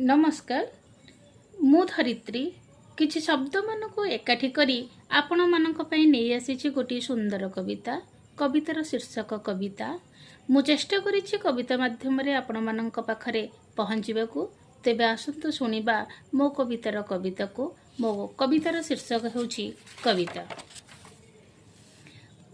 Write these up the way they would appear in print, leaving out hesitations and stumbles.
ନମସ୍କାର, ମୁଁ ଧରିତ୍ରୀ କିଛି ଶବ୍ଦମାନଙ୍କୁ ଏକାଠି କରି ଆପଣମାନଙ୍କ ପାଇଁ ନେଇ ଆସିଛି ଗୋଟିଏ ସୁନ୍ଦର କବିତା। କବିତାର ଶୀର୍ଷକ କବିତା। ମୁଁ ଚେଷ୍ଟା କରିଛି କବିତା ମାଧ୍ୟମରେ ଆପଣମାନଙ୍କ ପାଖରେ ପହଞ୍ଚିବାକୁ। ତେବେ ଆସନ୍ତୁ ଶୁଣିବା ମୋ କବିତାର କବିତାକୁ। ମୋ କବିତାର ଶୀର୍ଷକ ହେଉଛି କବିତା।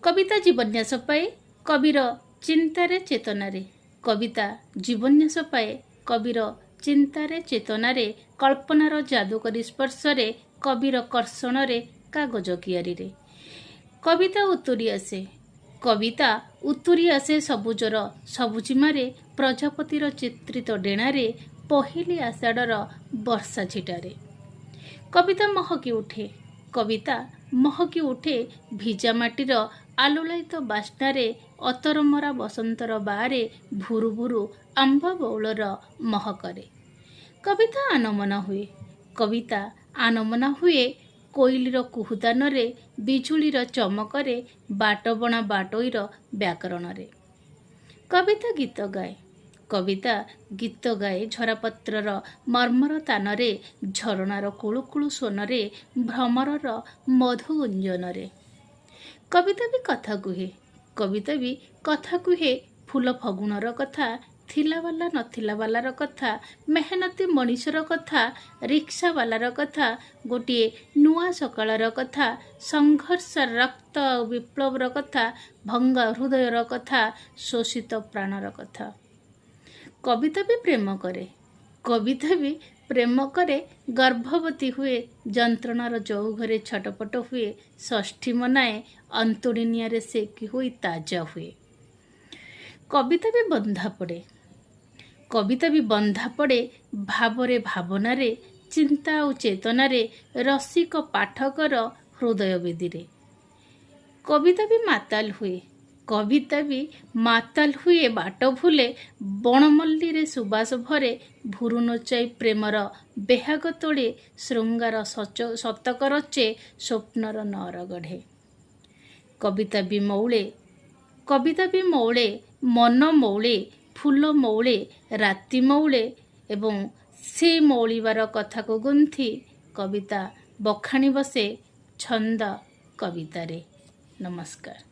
କବିତା ଜୀବନ୍ୟାସ ପାଏ କବିର ଚିନ୍ତାରେ, ଚେତନାରେ। କବିତା ଜୀବନ୍ୟାସ ପାଏ କବିର ଚିନ୍ତାରେ, ଚେତନାରେ, କଳ୍ପନାର ଯାଦୁକରୀ ସ୍ପର୍ଶରେ, କବିର କର୍ଷଣରେ, କାଗଜ କିଆରିରେ। କବିତା ଉତୁରି ଆସେ, କବିତା ଉତୁରି ଆସେ ସବୁଜର ସବୁଜିମାରେ, ପ୍ରଜାପତିର ଚିତ୍ରିତ ଡେଣାରେ, ପହିଲି ଆଷାଢ଼ର ବର୍ଷା ଛିଟାରେ। କବିତା ମହକି ଉଠେ, କବିତା ମହକି ଉଠେ ଭିଜା ମାଟିର ଆଲୁଳାୟିତ ବାସ୍ନାରେ, ଅତରମରା ବସନ୍ତର ବାଆରେ, ଭୁରୁ ଭୁରୁ ଆମ୍ବ ବଉଳର ମହକରେ। କବିତା ଆନମନା ହୁଏ, କବିତା ଆନମନା ହୁଏ କୋଇଲିର କୁହୁତାନରେ, ବିଜୁଳିର ଚମକରେ, ବାଟବଣା ବାଟୋଇର ବ୍ୟାକରଣରେ। କବିତା ଗୀତ ଗାଏ, କବିତା ଗୀତ ଗାଏ ଝରାପତ୍ରର ମର୍ମର ତାନରେ, ଝରଣାର କୁଳୁକୁଳୁ ସ୍ୱନରେ, ଭ୍ରମରର ମଧୁ ଗୁଞ୍ଜନରେ। କବିତା ବି କଥା କୁହେ, କବିତା ବି କଥା କୁହେ ଫୁଲ ଫଗୁଣର କଥା, ଥିଲାବାଲା ନଥିଲାବାଲାର କଥା, ମେହନତି ମଣିଷର କଥା, ରିକ୍ସାବାଲାର କଥା, ଗୋଟିଏ ନୂଆ ସକାଳର କଥା, ସଂଘର୍ଷ, ରକ୍ତ ଆଉ ବିପ୍ଳବର କଥା, ଭଙ୍ଗା ହୃଦୟର କଥା, ଶୋଷିତ ପ୍ରାଣର କଥା। କବିତା ବି ପ୍ରେମ କରେ, କବିତା ବି ପ୍ରେମ କରେ, ଗର୍ଭବତୀ ହୁଏ, ଯନ୍ତ୍ରଣାର ଚଉଘରେ ଛଟପଟ ହୁଏ, ଷଷ୍ଠୀ ମନାଏ, ଅନ୍ତୁଡ଼ି ନିଆଁରେ ସେକି ହୋଇ ତାଜା ହୁଏ। କବିତା ବି ବନ୍ଧା ପଡ଼େ, କବିତା ବି ବନ୍ଧା ପଡ଼େ ଭାବରେ, ଭାବନାରେ, ଚିନ୍ତା ଆଉ ଚେତନାରେ, ରସିକ ପାଠକର ହୃଦୟ ବେଦୀରେ। କବିତା ବି ମାତାଲ ହୁଏ, କବିତା ବି ମାତାଲ ହୁଏ, ବାଟ ଭୁଲେ, ବଣମଲ୍ଲୀରେ ସୁବାସ ଭରେ, ଭୁରୁ ନଚାଇ ପ୍ରେମର ବେହାଗ ତୋଳେ, ଶୃଙ୍ଗାର ଶତକ ରଚେ, ସ୍ୱପ୍ନର ନଅର ଗଢ଼େ। କବିତା ବି ମଉଳେ, କବିତା ବି ମଉଳେ, ମନ ମଉଳେ, ଫୁଲ ମଉଳେ, ରାତି ମଉଳେ ଏବଂ ସେ ମଉଳିବାର କଥାକୁ ଗୁନ୍ଥି କବିତା ବଖାଣି ବସେ ଛନ୍ଦ କବିତାରେ। ନମସ୍କାର।